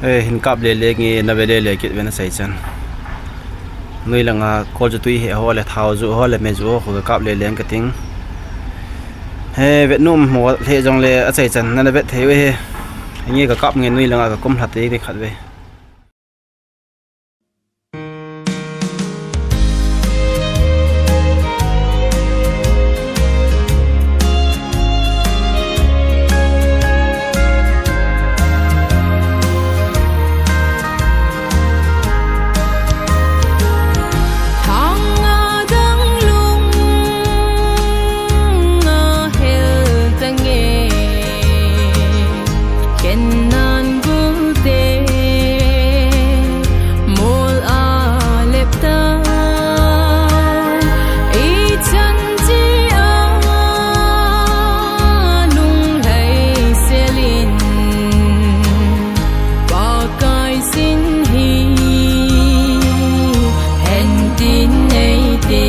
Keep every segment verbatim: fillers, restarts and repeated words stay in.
He, hin kap le le nge, na ve le le kit ve na sei chan. Nui langa kol chu tui he ho le thao ju ho le me ju ho ka kap le le ka ting. He, vet num mo le jong le a sei chan, na na vet thei ve he. Nge ka kap nge nui langa ka kum hla te te khat ve. Thang a dang lung a hel ta nge, ken nan gul te mol a lep ta. I chan chi a lung lei selin Pakai sin hi hen tin nei te.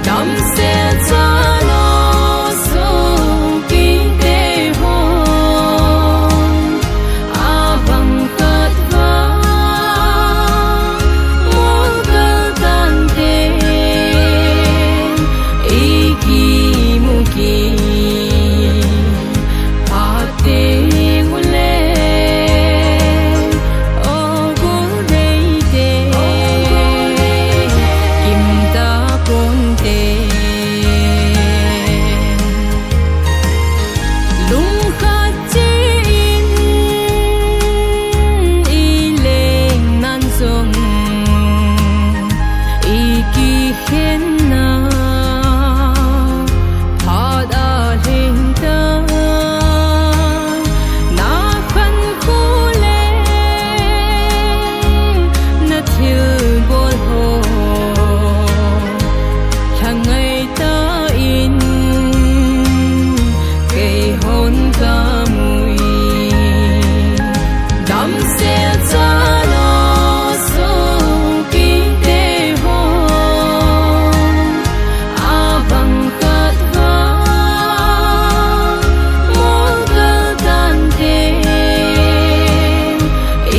Damsel chalo sung pin te ho. Abang khat va mol kal tan te. Iki muki. Pate ngule, o gul dei te, kim ta pon te. Lung khat chi in, i leng nan song, i ki khen na. Phat a lhing ta, na khan khu le, na thil bol ho. Lha ngai ta in, kei hon ka mui. Damsel chalo sung pin te ho. Abang khat va mol kal tan te.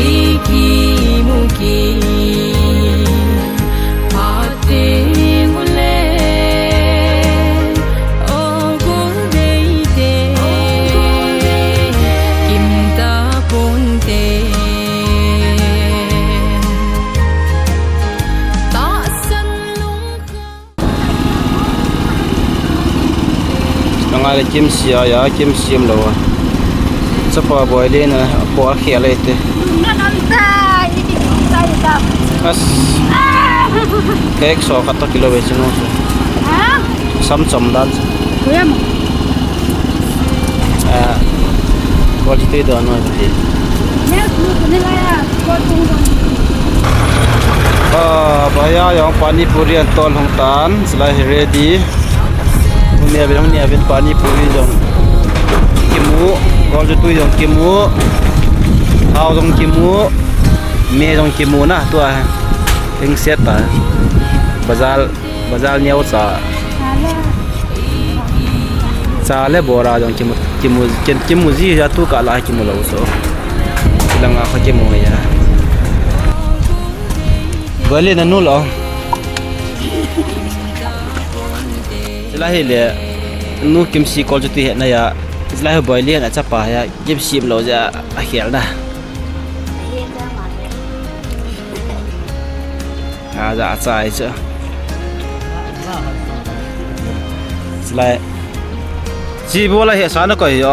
Iki muki. Pate ngule, o gul dei te, kim ta pon te. Tahsan lungkhat. Nangai le kim sia ya, kim sim lo a. Chapa boi le na, apo a khia le te. Nan am ta, i ti ta i ta. As. Ah! Cake so khat to kilo ve chino. Ha? Sam chom dan. Kuyam. Ah. Quality do no ti. Ne ku ne la ya, ko tung do. Ah, bhaiya jong pani puri an tol hung tan, silai hi ready. Hung nia vin, hung nia vin pani puri jong kimu, kol chu tui jong kimu, thao jong kimu, me jong kimu na, tua heng set ta. Bazar, bazar neo cha. Cha le bora jong kimu, kimu, kin, kimu ji ja tu ka la kimu lo so. Langa kho kimu ya. Bole na nu lo. Silai hi le, nu kimsi kol chu ti he na ya. Silai hi boi le na chapa ya, kimsi lo ja, a khel na. A ja, a chai chu. Silai. Chi bola hi sa na koi yo.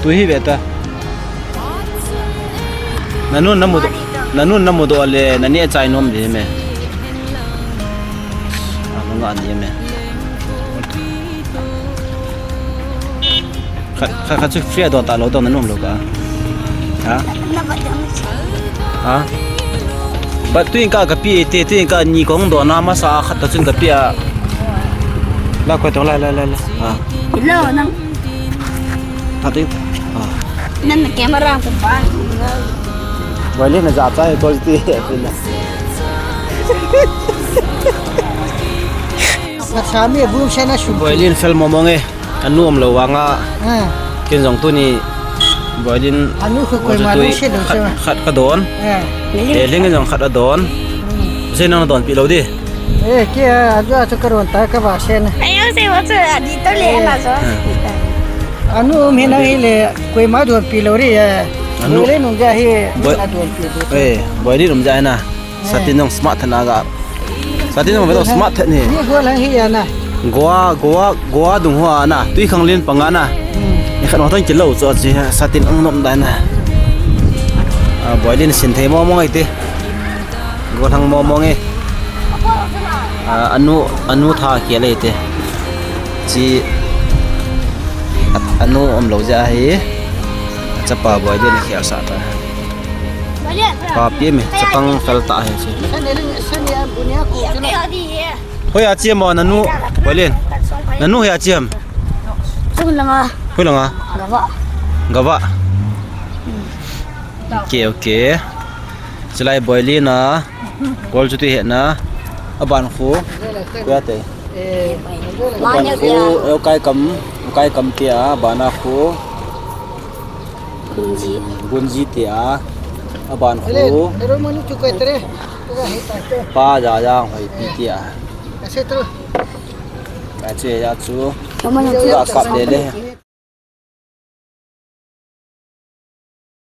Tu hi ve ta. Na nun na mu do, na nun na mu do le, na ni a chai nom de me. A, nga ni me. Kha, kha, kha chu free a don ta lo, don na nom lo ka. Ha? Ha? Ba tuin ka ka pi te, tuin ka ni kong don na masa khat ta chun ka pi a. La ko tong la, la, la, la. Ha. Hello, nang. Tha ting. Ah. Nan na camera ko pa. Wale na ja chai ko ti pina. Sa mi bu sa na shu. Wale fel mo mo nge. Anu um lo vanga. Ah. Ken jong tuni Boilin, anu khu koi ma dong se lo khat, khat ka don. Eh, ling jong khat a don. Se nang don pi lo di. Eh, kia, anu a chu ka don ta ka ba se na. Ayo se wa chu a di to le la so. Anu um hi na hi le, koi ma don pi lo ri ya. Anu le nung ja hi, a don pi lo. Eh, boilin um ja na. Satin nong smart thana ga. Satin nong beto smart thani. Ni gua lang hi ya na. Gua, gua, gua dung hua na. Tui khang lin panga na. Ni khan hotan kilo cho chi satin ang nom dai na. A, boilin sin thei mo mo ngai te. Gua thang mo mo ngai. A, anu, anu tha kia le te. Chi anu om lo ja hi. Chapa boilin khia sa ta. Pa pi mi, chapang fel ta hi chi. Hoi a chiam mo nanu, Boilin. Nanu hoi a chiam. Hoi langa. Hoi langa. Gava. Gava. Okay, okay. Chulai Boilin a. Kol chu ti he na. Aban khu. Koi a te. Aban khu, eh, kai kam, kai kam ti a, aban a khu. Gunji. Gunji ti a. Aban khu. Pa ja ja hoi pi ti a. Ka che ya chu. Ka kap le le.